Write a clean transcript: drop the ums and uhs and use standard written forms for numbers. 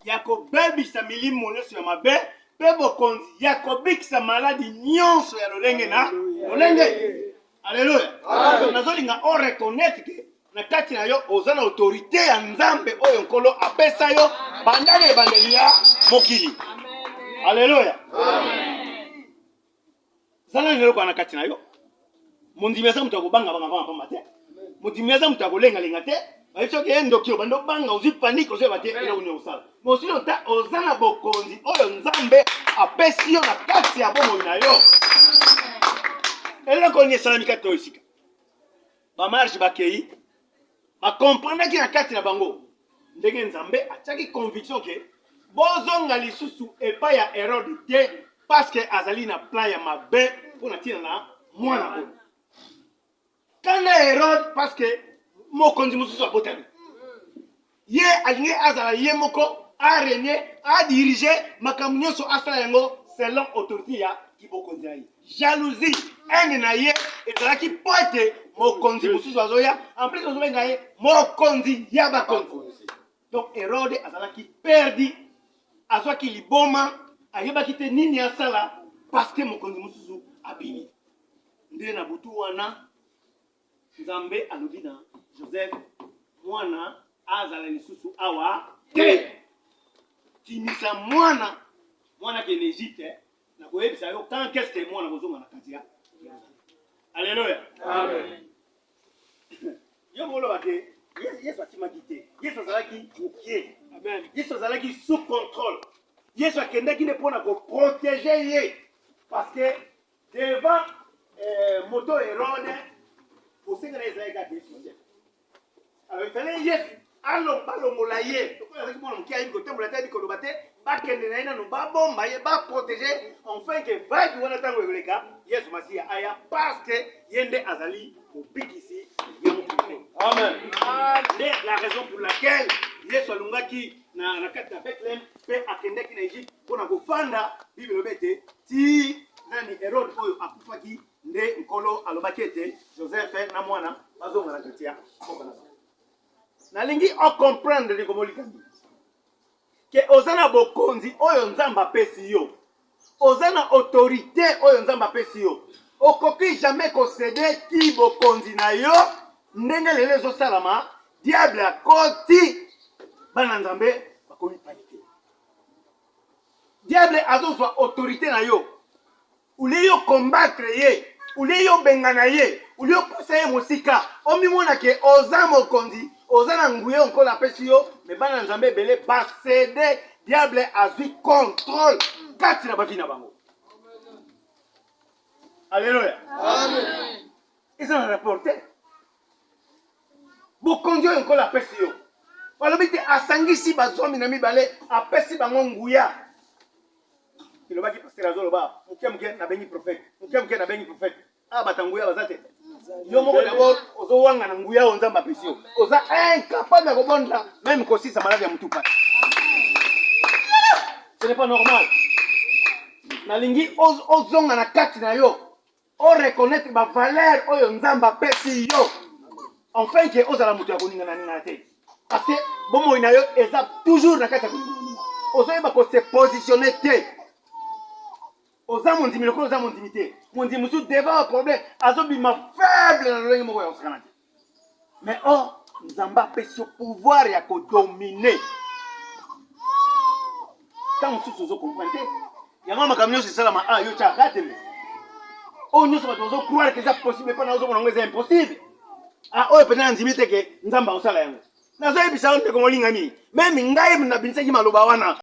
ya kobebisa milimo nyonso ya mabe mpe bokonzi ya kobikisa maladi nyonso ya lolenge na lolenge. Aleluya! Nazolinga o reconnaître ke na kati na yo oza na autorité ya Nzambe oyo Nkolo apesa yo banda na ebandeli ya mokili. Aleluya! Zala na eloko wana kati na yo. Mondimi aza moto ya kobanga banga banga pamba te. Mondimi aza moto ya kolengalenga te. Bayebi soki ye ndoki obanda obanga, ozwi panike, ozoyeba te eloko nini okosala. Mais osili ota oza na bokonzi oyo Nzambe apesi yo na kati ya bomoi na yo. Eloko nini esalami kati na yo esika bamarge bakei bakomprendaki na kati na bango ndenge Nzambe atiaki conviction ke bozonga lisusu epai ya Herode te, parce que azali na plan ya mabe mpo na ntina na mwana oyo. Kanda ya Herode, parce que mokonzi mosusu abotami, ye alingi azala ye moko aregne, adirige makambo nyonso, asala yango selon autorité ya kibokonzi na ye. Jalousie, haine na ye ezalaki mpo ete mokonzi mosusu azoya, en plus ozobenga ye mokonzi ya bakonzi. Donc Herode azalaki perdu, azwaki liboma, ayebaki te nini asala parce que mokonzi mosusu abimi. Nde na butu wana Nzambe alobi na Joseph, mwana azala lisusu awa te, kimisa mwana, mwana akende Egypte, nakoyebisa yo quand qu'est-ce que mwana kozonga na kati ya. Alléluia. Amen. Yo moloba te Yesu akimaki te, Yesu azalaki mokie. Amen. Yesu azalaki sous contrôle. Yesu akendaki nde mpona koprotege ye parce que devant moto Herode kosenga na ye ezalaki kaka Yesu. Alors il fallait Yesu balongola ye lokola azalaki mwana moke, ayebi kotambola te, ayebi koloba te, bakende na ye nano, babomba ye, baprotege, enfin ke vague wana ntango ekoleka, Yesu Masiya aya, parce que ye nde azali mobikisi ya mokili. Amen. Nde la raison pour laquelle Yesu alungaki na kati ya Bethlehem mpe akendaki na Egypte mpona kofanda. Bible elobi ete ti nani Herode oyo akufaki nde Nkolo alobaki ete Joseph na mwana bazonga na kati ya mboka na bango. Nalingi ocomprendre, ndeko molingami, ke oza na bokonzi oyo Nzambe apesi yo, oza na autorité oyo Nzambe apesi yo. Okoki jamais kocéder ki bokonzi na yo ndenge lelo ezosalama. Diable akoti, bana Nzambe bakomi paniquer. Diable azozwa autorité na yo, olie yo combattre ye, olie yo bengana ye, olie opusa ye mosika, omimona ke oza mokonzi, oza na nguya oyo Nkolo apesi yo. Me bana Nzambe ebele bacéder, diable azwi contrôle kati na bavi na bango. Alleluya. Eza na rapport te. Bokonzi oyo Nkolo apesi yo, balobi te asangisi ba 12 apesi bango nguya. Elobaki pasteur azoloba moke moke, nabengi prophète moke moke, nabengi prophète. Awa bato ya nguya baza te. Yo moko d'abord ozowanga na nguya oyo Nzambe apesi yo, oza incapable ya kobondela, même kosisa maladi ya motu pasi. Ce n'est pas normal. Nalingi ozonga na kati na yo, oreconnaître bavaleur oyo Nzambe apesi yo, enfin ke ozala moto ya koningana ningana te, parce que bomoi na yo eza toujours na kati ya koningana, ozoyeba kose positionner te. Oza mondimi lokola oza mondimi te. Mondimi mosusu devant ba problème azobima faible na lolenge moko ya kosakana te, mais or Nzambe apesi yo pouvoir ya kodominer. Ntango mosusu ozokomprendre te yango. Makambo nyonso esalama a yo tyaka tembe. Oyo nyonso bato bazocroire ke eza possible, mpo na ozomona yango eza impossible. Ah, oyo mpenza nandimi te ke Nzambe akosala yango. Nazoyebisa yo, ndeko molingami, même ngai nabimisaki maloba wana.